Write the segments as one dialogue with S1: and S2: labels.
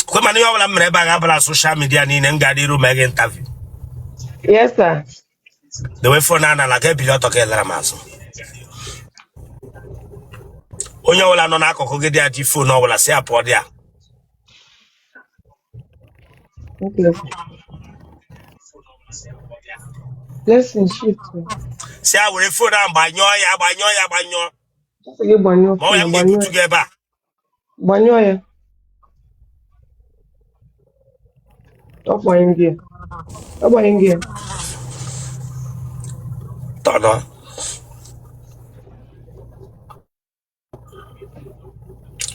S1: Kwe mana ihe ọbụla m mere ebe a ga-abara social media niile m ga-adị iru mee gị interview.
S2: Yes, sir.
S1: Dewe phone a n'ala ka ebili ọtọ ka elara m azụ. Onye ọbụla nọ n'akụkụ gị dị ya ji phone ọbụla sị ya pụọ dị ya.
S2: Okay. Blessing shift.
S1: Sị ya were phone ahụ gbanyụọ ya gbanyụọ ya gbanyụọ.
S2: Sị gị gbanyụọ
S1: Ma ọ ya
S2: phone,
S1: m
S2: gbanyụọ
S1: ga-ebutu gị ebe a.
S2: Gbanyụọ ya. Ọ gbanyụ gị ya. Ọ gbanyụ gị ya.
S1: Tọnọ.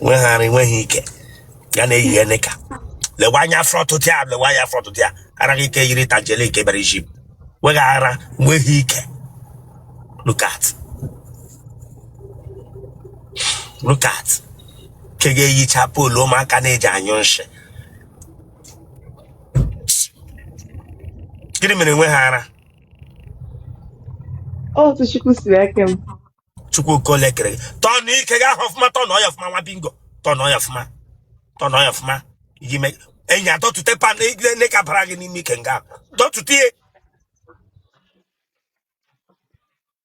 S1: Nweghị ara enweghị ike ya na-eyi knicker. Lewe anya front ya, lewe anya front ya. Ara gị ike yiri tangerine nke bere isi. Nweghị ara, nweghị ike. Look at. Look at. Ke ga-eyicha polo ụmụaka na-eji anyụ nshị. Gịnị mere enweghị ara?
S2: Ọ otu Chukwu siri eke m.
S1: Chukwu okole kere gị. Tọnụ ike gị ahụ ọfụma, tọnụ ya ọfụma nwa bingo. Tọnụ ya ọfụma. Tọnụ ya ọfụma. Iji mee enyi atọtute pan knicker bara gị n'ime ike nga. Dọtute ya.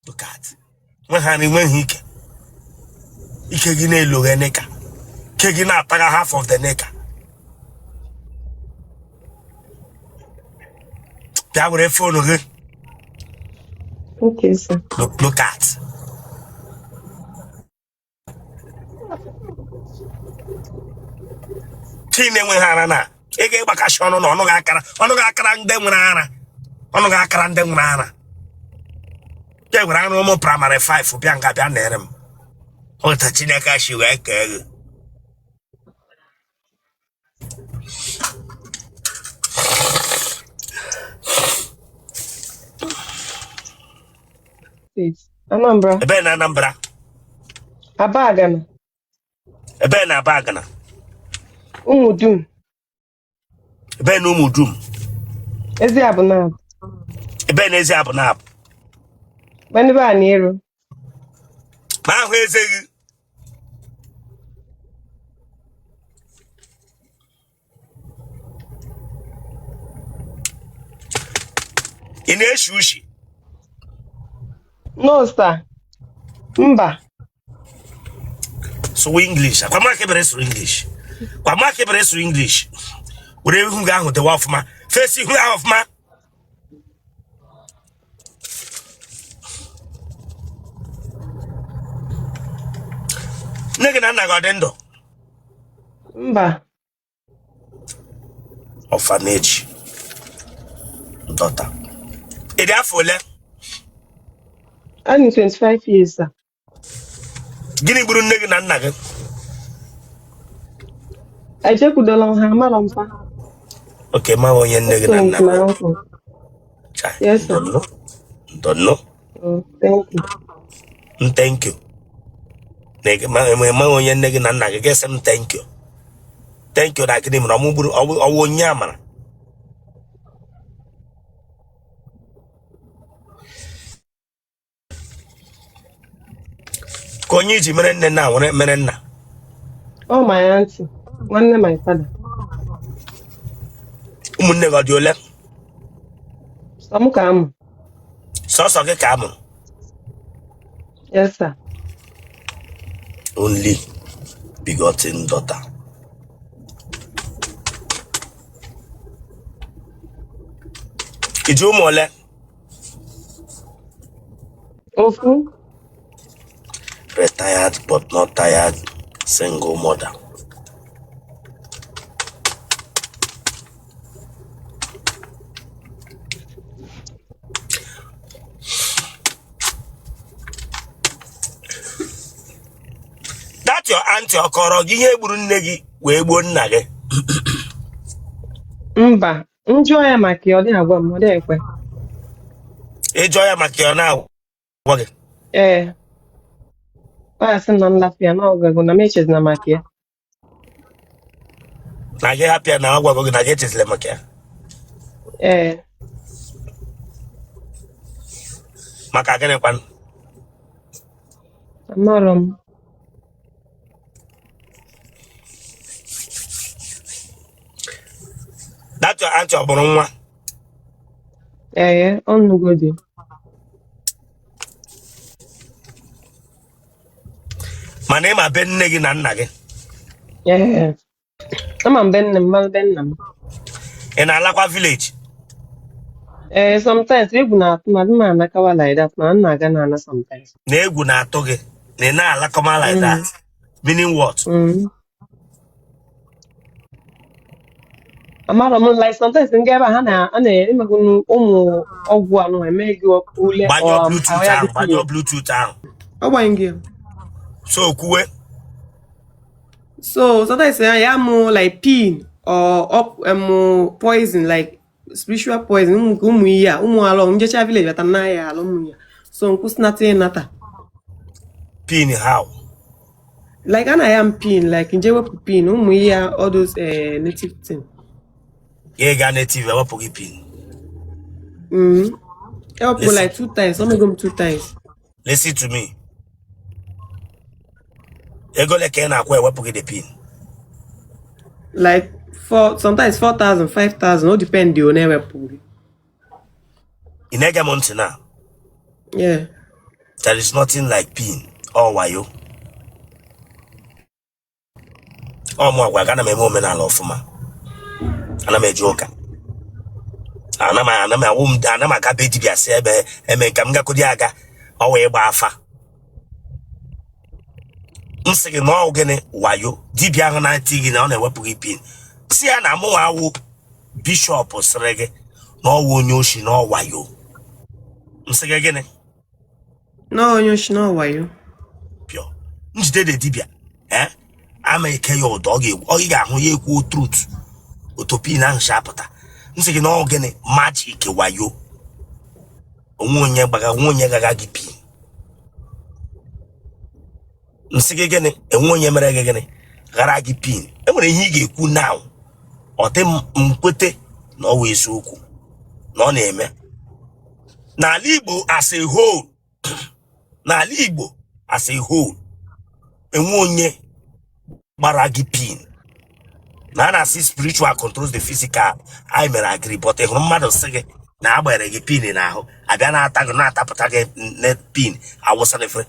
S1: Look at. Nweghị ara enweghị ike. Ike gị na-eloghe knicker. Ike gị na-ataga half of the knicker. Bịa were phone gị.
S2: Okay, sir.
S1: Look at. Chi na-enweghị ara na ị ga-ịgbakashi ọnụ na ọnụ gị akara ọnụ gị akara ndị nwere ara ọnụ gị akara ndị nwere ara ka e were ara ụmụ primary 5 bịa nga bịa nere m otu Chineke si wee kee gị.
S2: State. Anambra.
S1: Ebe na Anambra?
S2: Abagana.
S1: Ebe na Abagana?
S2: Umudum.
S1: Ebe na Umudum?
S2: Eziabụnabụ.
S1: Ebe na Eziabụnabụ?
S2: Gbanebe a na-eru.
S1: Ma ahụ eze gị. Ị na-eshi ushi?
S2: No, sir. Mba.
S1: Sụwa English. Akwa maka ebere sụrụ English. Kwa maka ebere sụrụ English. Were ihu gị ahụ dewe ọfụma. Face ihu ahụ ọfụma. Nne gị na nna gị ọ dị ndụ?
S2: Mba.
S1: Orphanage daughter. Ị dị afọ ole?
S2: Adị m 25 years, sir.
S1: Gịnị gburu nne gị na nna gị?
S2: Ejekwudola m ha, amarọ m fa.
S1: Okay, ma onye nne gị na nna
S2: Eso m
S1: gị.
S2: my uncle.
S1: Chai,
S2: Yes, sir.
S1: ndọnụ. Ndọnụ.
S2: Thank you.
S1: M thank you. Na ị ma ma onye nne gị na nna gị ga-esi m thank you. Thank you na gịnị mere ọmụ gburu ọwụ onye amara. Ka onye iji mere nne na nwere mere nna.
S2: Oh, my auntie. Nwanne my father.
S1: Ụmụnne gị ọ dị ole?
S2: Sọ m ka a mụ.
S1: Sọsọ gị ka a mụrụ?
S2: Yes, sir.
S1: Only begotten daughter. I ji ụmụ ole?
S2: Ofu.
S1: Retired but not tired single mother. That your auntie ọ kọrọ gị ihe gburu nne gị wee gbuo nna gị?
S2: Mba, m jụọ ya maka ya, ọ dịghị agwa m, ọ dịghị ekwe.
S1: Ị jụọ ya maka ya, ọ na-agwa gị?
S2: Ee. Ọ ya sị m na m lapụ ya na ọ gago na m echezina maka ya.
S1: Na gị hapụ ya na ọ gwago gị na gị echezila maka ya?
S2: Ee.
S1: Maka gịnị kwanụ?
S2: Amarọ m.
S1: That your auntie ọ mụrụ nwa?
S2: Ee, ọ nụgo di.
S1: Mana ị ma be nne gị na nna gị?
S2: Ee, ama m be nne m, mara be nna m.
S1: Ị na-alakwa village?
S2: Ee, sometimes egwu na-atụ m, adị m anakawa like that, mana m na-aga na-ana sometimes.
S1: Na egwu na-atụ gị na ị na-alakọma like that, meaning what?
S2: Amara m, like sometimes ndị ebe a ha na a na-emegbu ụmụ ọgwụ anụ eme gị ule.
S1: Gbanyụọ
S2: ọ
S1: Bluetooth
S2: ahụ ya
S1: ahụ.
S2: dị.
S1: Gbanyụọ Bluetooth ahụ.
S3: Ọ gbanye gị.
S1: So kwuwe.
S3: So sometimes ya mụ like pin or up poison, like spiritual poison, ụmụ ụmụ ihe a, ụmụ alọ njecha village bata na ya alụ ụmụ ya, so nkwụsịnata ịnata.
S1: Pin how?
S3: Like a na ya m pin, like nje wepụ pin, ụmụ ihe a, all those native thing.
S1: Gị gaa native ewepụ gị pin?
S3: Ewepụ.
S1: Listen.
S3: Like two times, o mego m two times.
S1: Listen to me. Ego ole ka ị na-akwụ ewepụ gị the pin?
S3: Like four, sometimes 4,000, 5,000, o depend on ewepụ gị.
S1: Ị na-ege m ntị na?
S3: Yeah.
S1: There is nothing like pin or wayo. Ọ mụ agwa gị, ana m eme omenala ọfụma, ana m eje ụka, ana m awụ m, ana m aga be dibịa si ebe eme ka m gakodi aga ọ wee gba afa. M sị gị na ọ gịnị wayo dibịa ahụ na-eti gị na ọ na-ewepụ gị pin, si ya na mụnwa awụ bishọp sịrị gị na ọ wụ onye oshi na ọ wayo. M sị gị gịnị?
S3: Na onye oshi na wayo.
S1: Pịọ njide de dibịa ee ama eke ya ụdọ, ọ ga-ekwu, ọ ị ga-ahụ ya ekwu truth otu pin ahụ si apụta. M sị gị na ọ gịnị magic wayo, onwe onye gbaga, onwe onye gaga gị pin. M sị gị gịnị? Enwe onye mere gị gịnị ghara gị pin? Enwere ihe ị ga-ekwu now, ọ dị m nkwete na ọ wụ eziokwu na ọ na-eme n'ala Igbo as a whole. N'ala Igbo as a whole, enwe onye gbara gị pin na a na-asị spiritual controls the physical. Anyị mere agree, but ị hụrụ mmadụ sị gị na agbere gị pin n'ahụ, abịa na-ata gị, na-atapụta gị ne pin awụsa n'efere,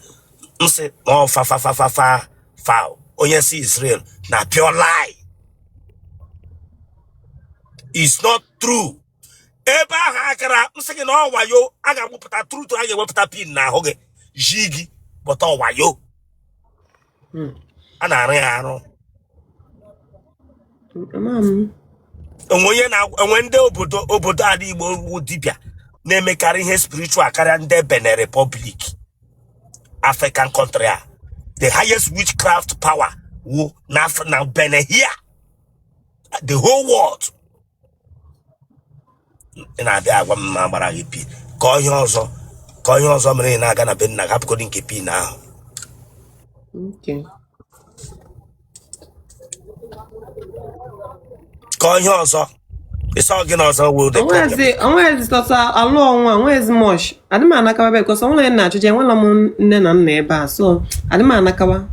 S1: m sị na ọ fa fa fa fa fa fa onye si Israel na pure lie is not true. Ebe ahụ akara, m sị gị na ọ wayo, a ga-agbụpụta truth, a ga-ewepụta pin n'ahụ gị ji gị pụta wayo. A na-arụ ya arụ.
S3: Ama m.
S1: Enwe onye na enwe ndị obodo ala Igbo wu dibịa na-emekarị ihe spiritual karịa ndị Benin Republic, African country a. The highest witchcraft power wu na Benin here, the whole world. Ị na-abịa agwa m ma gbara gị pin ka ihe ọzọ, ka ihe ọzọ mere ị na-aga na be nna gị, hapụgodị nke pin ahụ.
S3: Okay.
S1: Ka ihe ọzọ ịsọ gị na ọzọ wụ the problem.
S3: Onwezi sọsọ alụ ọnwa, onwezi much. Adị m anakawa ebe because onwere na-achụje, enwela m nne na nna ebe a, so adị m anakawa.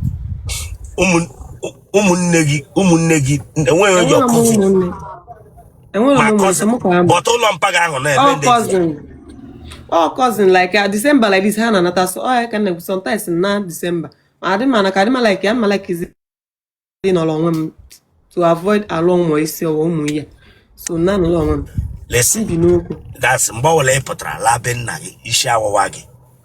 S1: Ụmụnne gị enweghị onye
S3: Enwela m
S1: cousin?
S3: Ụmụnne, enwela
S1: Ma
S3: m ụmụnne.
S1: cousin?
S3: Mụ ka ha bụ.
S1: But ụlọ mpaga ahụ na-eme
S3: All
S1: ndị
S3: cousin, all cousin, like December like this ha na-anata, so ọ ya ka m na-ekwu, sometimes na December ma adị m anaka, adị m like ya, ma like izi nọrọ onwe m to avoid alụ ụmụ isi ọwa ụmụ ihe, so na nọrọ onwe m.
S1: Listen.
S3: M bi n'okwu.
S1: That's mgbe ọbụla ị pụtara laa be nna gị, isi awụwa gị,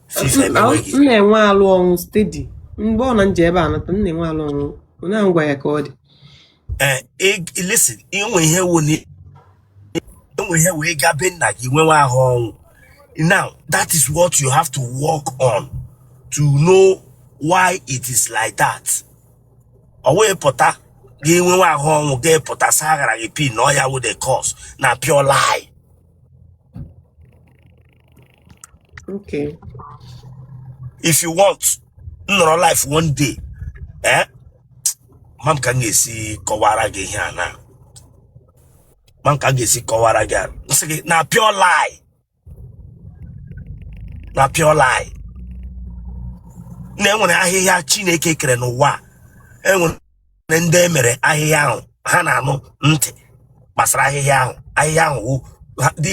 S1: fifa emewe gị.
S3: M na-enwe alụ ọnwụ steady mgbe ọ na nje ebe a nata, m na-enwe alụ ọnwụ, onye ahụ gwa ya ka ọ dị.
S1: Ee, listen, inwe ihe wụ na enwe ihe wee gaa be nna gị nwewe ahụ ọnwụ. Now that is what you have to work on to know why it is like that. Ọ wee pụta gị nwewe ahụ ọnwụ, gị pụta sa aghara gị pin na ọ ya wụ the cause, na pure lie.
S3: Okay.
S1: If you want nọrọ life one day, eh, ma m ka m ga-esi kọwara gị ihe a na ma m ka m ga-esi kọwara gị a, m sị gị na pure lie, na pure lie, na enwere ahịhịa Chineke kere n'ụwa a. Enwere ndị emere ahịhịa ahụ, ha na-anụ ntị gbasara ahịhịa ahụ. Ahịhịa ahụ wụ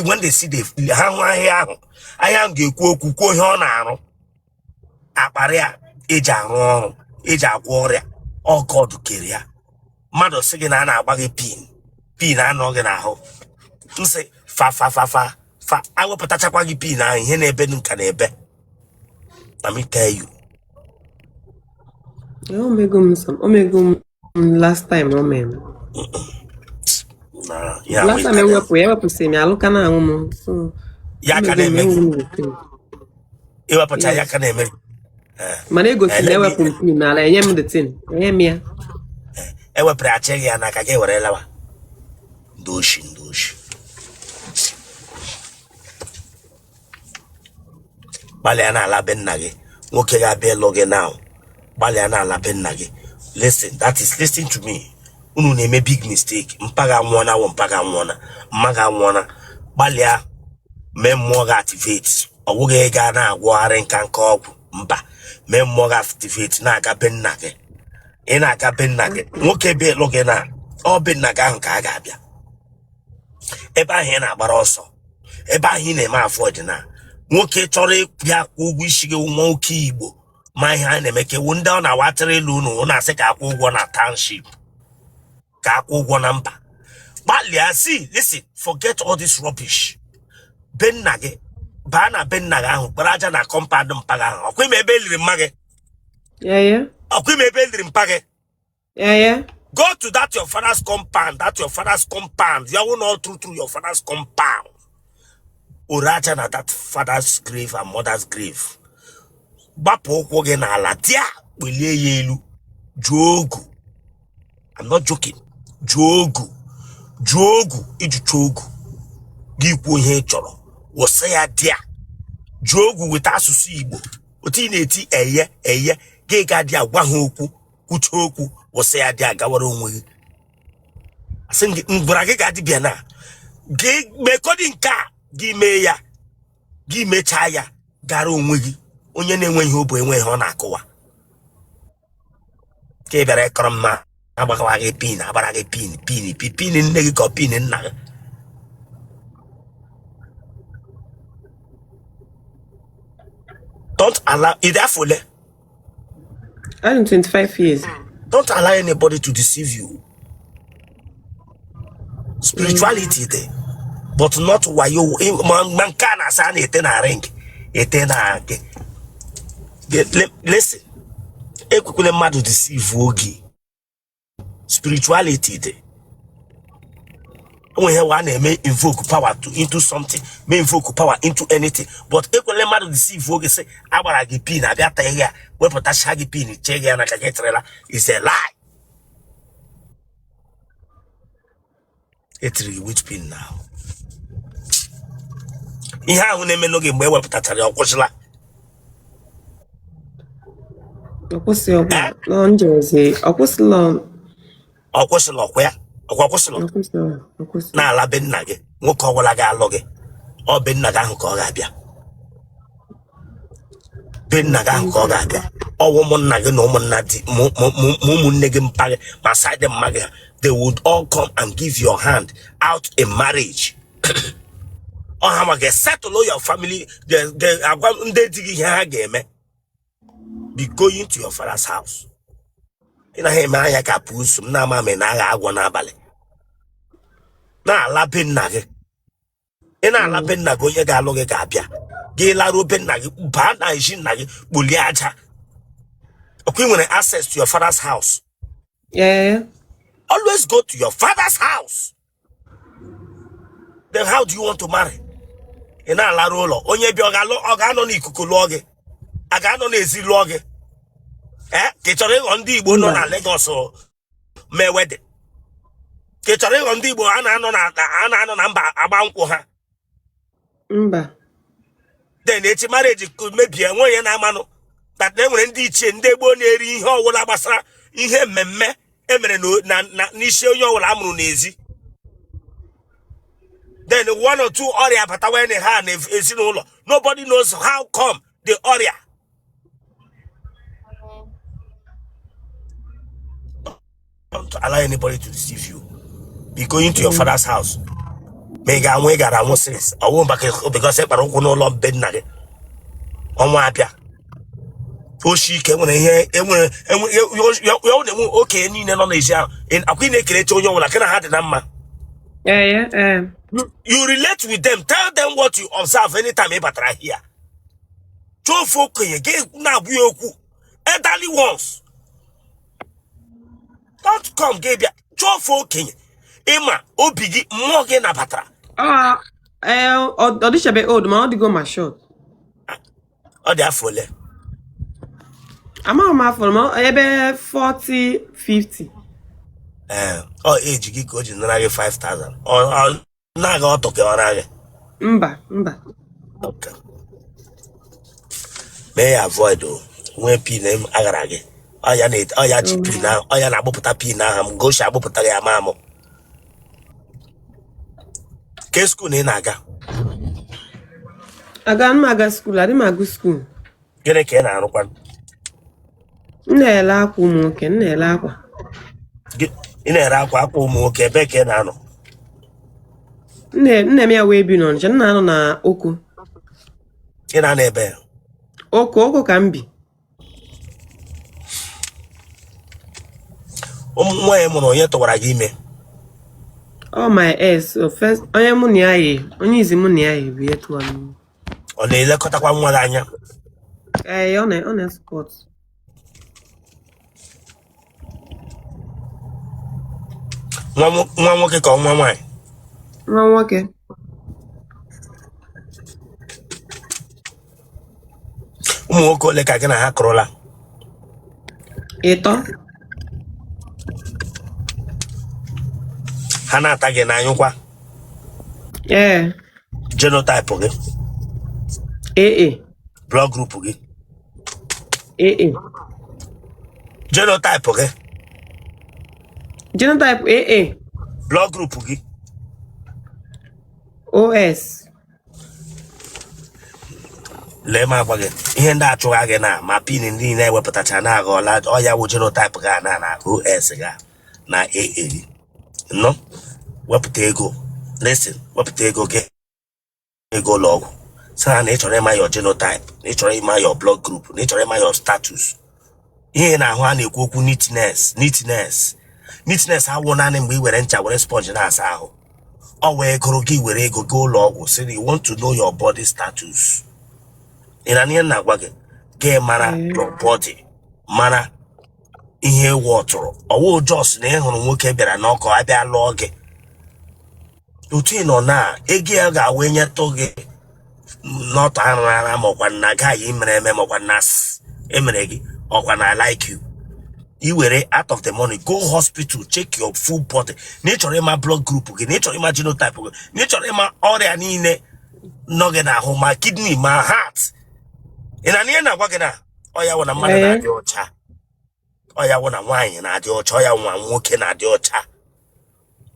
S1: when they see the ha hụ ahịhịa ahụ, ahịhịa ahụ ga-ekwu okwu, kwuo ihe ọ na-arụ, akpara ya eji arụ ọrụ, eji agwọ ọrịa. Ọ God kere ya. Mmadụ sị gị na a na-agba gị pin, pin anọ gị n'ahụ, nsị fa fa fa fa fa, awepụtachakwa gị pin ahụ, ihe na-ebe nka na-ebe. Let me tell you.
S3: O mego m some, o mego m last time o mere m.
S1: Na ya
S3: Last time ewepụ ya, ewepụsị m ya, alụka na anwụ m. So
S1: ya
S3: o
S1: ka
S3: mego m,
S1: na-eme gị
S3: enwere m the pain.
S1: ewepụcha ya
S3: Yes.
S1: ka na-eme gị.
S3: Mana egosi na
S1: Let me
S3: ewepụ m pin n'ala, enye m the thing, enye m ya.
S1: Ewepụrụ achị gị ya n'aka gị were lawa. Ndị oshi, ndị oshi, gbalịa na-ala be nna gị. Nwoke ga-abịa ịlụ gị now, gbalịa na-ala be nna gị. Listen, that is, listen to me. Unu na-eme big mistake. Mpa gị anwụọna, wụ mpa gị anwụọna, mma gị anwụọna. Gbalịa mee mmụọ gị activate. Ọ bụghị ị ga na-agwọgharị nka nka ọgwụ, mba. Mee mmụọ gị activate, na-aga be nna gị. Ị na-aga be nna gị, nwoke bịa ịlụ gị na ọ be nna gị ahụ ka a ga-abịa. Ebe ahụ ị na-agbara ọsọ, ebe ahụ ị na-eme avoid na nwoke chọrọ ịbịa kwụ ụgwọ isi gị, nwa nwoke Igbo ma ihe a na-eme ka ewu ndị ọ na-awatịrị ịlụ unu, unu na-asị ka akwụ ụgwọ na township, ka akwụ ụgwọ na mba. Gbalịa, see, listen, forget all this rubbish. Be nna gị, baa na be nna gị ahụ, kpara aja na compound mpa gị ahụ. Ọkwa ime ebe eliri mma gị?
S3: Yeah.
S1: Ọkwa ime ebe eliri mpa gị?
S3: Yeah.
S1: Go to that your father's compound, that your father's compound. You will not through through your father's compound. Ore aja na that father's grave and mother's grave. Gbapụ ụkwụ gị n'ala dia, kpelie ya elu, jụọ ogu. I'm not joking. Jụọ ogu, jụọ ogu, ijucha ogu gị kwuo ihe ị chọrọ, wụsa ya dia. Jụọ ogu weta asụsụ Igbo otu ị na-eti eye eye gị ga dia, gwa ha okwu, kwucha okwu, wụsa ya dia, gawara onwe gị. Asị m gị, m gwara gị ga dibịa na gị mekọdị nke a, gị mee ya, gị mechaa ya, gara onwe gị. Onye na-enweghị obu enweghị ọ na-akụwa ka ị bịara ịkọrọ m na agbagawa gị pin, agbara gị pin, pin pin nne gị ka ọ pin nna gị. Don't allow ịdị afọ ole?
S3: I'm 25 years.
S1: Don't allow anybody to deceive you. Spirituality dị, but not wayo. Ma nke a na-asa a na-ete na ring, ete na gị. Listen, ekwekwele mmadụ deceive gị. Spirituality dị. Enwe ihe wa a na-eme invoke power to into something, mee invoke power into anything, but ekwele mmadụ deceive gị sị agbara gị pin, abịa taa ya, wepụtacha gị pin, chee gị ya n'aka gị terela, is a lie. Etiri gị which pin now? Ihe ahụ na-eme n'oge mgbe e wepụtachara ya, ọ kwụsịla?
S3: Ọ kwụsị ọbụla. Nọ njezi. Ọ kwụsịla.
S1: Ọ kwụsịla, ọkwa ya, ọkwa kwụsịla?
S3: Ọ kwụsịla. Ọ kwụsịla.
S1: Na-ala be nna gị, nwoke ọbụla ga-alụ gị, ọ be nna gị ahụ ka ọ ga-abịa. Be nna gị ahụ ka ọ ga-abịa. Ọwụ ụmụnna gị na ụmụnna di ma ụmụnne gị, mpa gị, ma side mma gị, they would all come and give your hand out in marriage. Ọ ha ma ga-settle your family, agwa ndị di gị ihe ha ga-eme. Be going to your father's house. Ị naghị eme anya ka pusu m na-ama ma ị na-agha agwọ n'abalị. Na-ala be nna gị, ị na-ala be nna gị, onye ga-alụ gị ga-abịa. Gị laruo be nna gị, baa na ezi nna gị, kpolie aja. Ọkwa ị nwere access to your father's house?
S3: Yeah.
S1: Always go to your father's house. Then how do you want to marry? Ị na-alarụ ụlọ, onye bịa, ọ ga-alụ, ọ ga-anọ n'ikuku lụọ gị, a ga-anọ n'ezi lụọ gị? Ee, ka ị chọrọ ịghọ ndị Igbo nọ
S3: Mba.
S1: na Lagos mee wedding, ka ị chọrọ ịghọ ndị Igbo a na-anọ na mba agba nkwụ ha?
S3: Mba.
S1: Then echi marriage mebie, nwe onye na-amanụ that na enwere ndị ichie, ndị gboo na-eri ihe ọwụla gbasara ihe mmemme emere n'isi onye ọwụla amụrụ n'ezi. Then one or two ọrịa batawa ha na ezinụlọ, nobody knows how come the ọrịa. Don't allow anybody to deceive you. Be going to your father's house. Ma ị ga-anwụ, ị gara anwụ since. Ọwụ maka because ị kpara ụkwụ n'ụlọ be nna gị, ọnwa abịa oshi ike nwere ihe enwere enwe ya ya na-enwe okenye niile nọ n'ezi ahụ. Akwa ị na-ekerecha onye ọbụla gị na ha dị na mma.
S2: Ee, ee.
S1: You relate with them, tell them what you observe anytime ị batara here. Chọọ ofu okenye gị na-agwa ya okwu, elderly ones. Don't come gị bịa chọọ ofu okenye ịma obi gị, mmụọ gị nabatara.
S2: Ah, ee, ọ dịchabe old, ma ọ dịgo mature.
S1: Ọ dị afọ ole?
S2: Amaghị m afọ, ma ebe 40, 50.
S1: Ee, ọ age gị ka o ji nara gị 5000? Ọ na-aga ọtọ ka ọ na-aga?
S2: Mba, mba.
S1: Okay. Mee ya avoid o nwee pin aghara gị. Ọ ya na ọ ya ji pin ahụ, ọ ya na-agbụpụta pin ahụ m gosi agbụpụtara ya ma mụ ke school na ị na-aga?
S2: Aga m aga school, adị m agụ school.
S1: Gịnị ka ị na-arụkwa?
S2: M na-ele akwa ụmụ nwoke, m na-ele akwa.
S1: Ị na-ere akwa, akwa ụmụ nwoke? Ebe ka ị na-anọ?
S2: M na-eme ya wee bi n'Ọnịcha, m na-anọ na Oko.
S1: Ị na-anọ ebe?
S2: Oko, Oko ka m bi.
S1: Ụmụ nwaanyị mụrụ, onye tụwara gị ime?
S2: Ọ my ex, so first onye mụ na ya yi, onye izi mụ na ya yi bụ ihe tụwara m ime.
S1: Ọ na-elekọtakwa nwa gị anya?
S2: Ee, ọ na-support.
S1: Nwa nwoke ka ọ nwa nwaanyị?
S2: Nwa nwoke.
S1: Ụmụ nwoke ole ka gị na ha kụrụla?
S2: 3.
S1: Ha na-ata gị n'anyụkwa?
S2: Ee.
S1: Genotype gị?
S2: AA.
S1: Blood group gị?
S2: AA.
S1: Genotype gị?
S2: Genotype AA.
S1: Blood group gị?
S2: OS.
S1: Lee, m agwa gị ihe ndị achụgha gị na ma pin ndị niile ewepụtacha na aghọọla ọya wụ genotype gị na OS gị na AA gị nọ. Wepụta ego, listen, wepụta ego gị, ego ụlọ ọgwụ, sị ha na ị chọrọ ịma your genotype, na ị chọrọ ịma your blood group, na ị chọrọ ịma your status. Ihe ị na-ahụ a na-ekwu okwu neatness, neatness, neatness awụ naanị mgbe ị were ncha, were sponge na-asa ahụ. Ọ wee gụrụ gị were ego gaa ụlọ ọgwụ, sị na you want to know your body status. Ị na ihe m na-agwa gị, gị mara your body, mara ihe ewu ọtụrụ. Ọwụ just na ị hụrụ nwoke bịara n'ọkụ abịa lụọ gị. Otu ị nọ na ego ya ga-awụ nyetụ gị n'ọtọ arụ ara, makwa na gaghị mere eme, makwa na emere gị ọkwa na like you. I were out of the money go hospital, check your full body, na ị chọrọ ịma blood group gị, na ị chọrọ ịma genotype gị, na ị chọrọ ịma ọrịa niile nọ gị n'ahụ, ma kidney, ma heart. Ị na ihe na-agwa gị na ọ ya wụ na mmadụ na-adị ọcha, ọ ya wụ na nwaanyị na-adị ọcha, ọ ya nwa nwoke na-adị ọcha,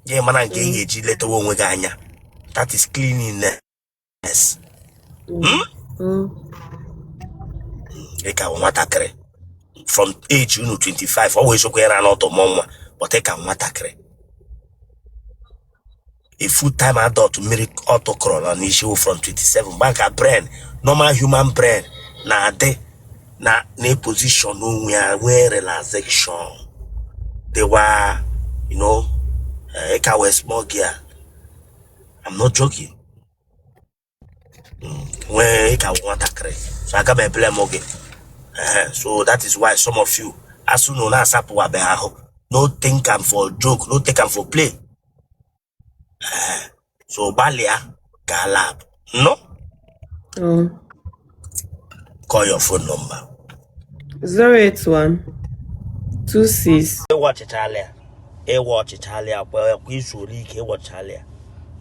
S1: gị mara nke ị ga-eji letawa onwe gị anya. That is cleanliness. Ị ka bụ nwatakịrị from age unu 25. Ọ wụ eziokwu ya na n'ọtọ mụọ nwa, but ị ka nwatakịrị. A full time adult mmiri ọtọ kọrọ nọ n'isi wụ from 27, mgbe ka brain, normal human brain na-adị na position onwe ya, nwee relaxation dịwa. Ị ka wee small girl. I'm not joking. Nwee, ị ka wụ nwatakịrị, so aga m ebele m gị. So that is why some of you asụ na na-asapụwabeghị ahụ. No think am for joke, no take am for play. So gbalịa gaa lab no. Call your phone number.
S2: 081 26.
S1: Ịwa ọchịchala ya, ịwa ọchịchala ya kwa kwa izu ole ike ịwọchala ya,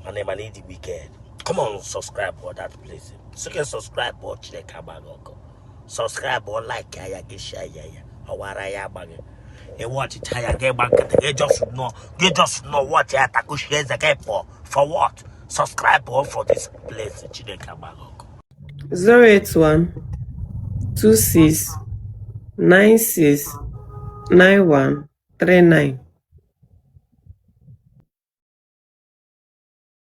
S1: mana ịdị wicked. Come on, subscribe for that place. Sị subscribe ọ, Chineke agbaghị ọkụ. Subscribe ọ, like ya, gị share ya, ya ọwara ya agbaghị. Ịwa ọchịcha ya, gị gba nkịtị, gị just nọ, gị just nọ watch ya, takushie eze gị for what? Subscribe ọ for this place. Chineke agbaghị ọkụ.
S2: 081 26 96 91 39.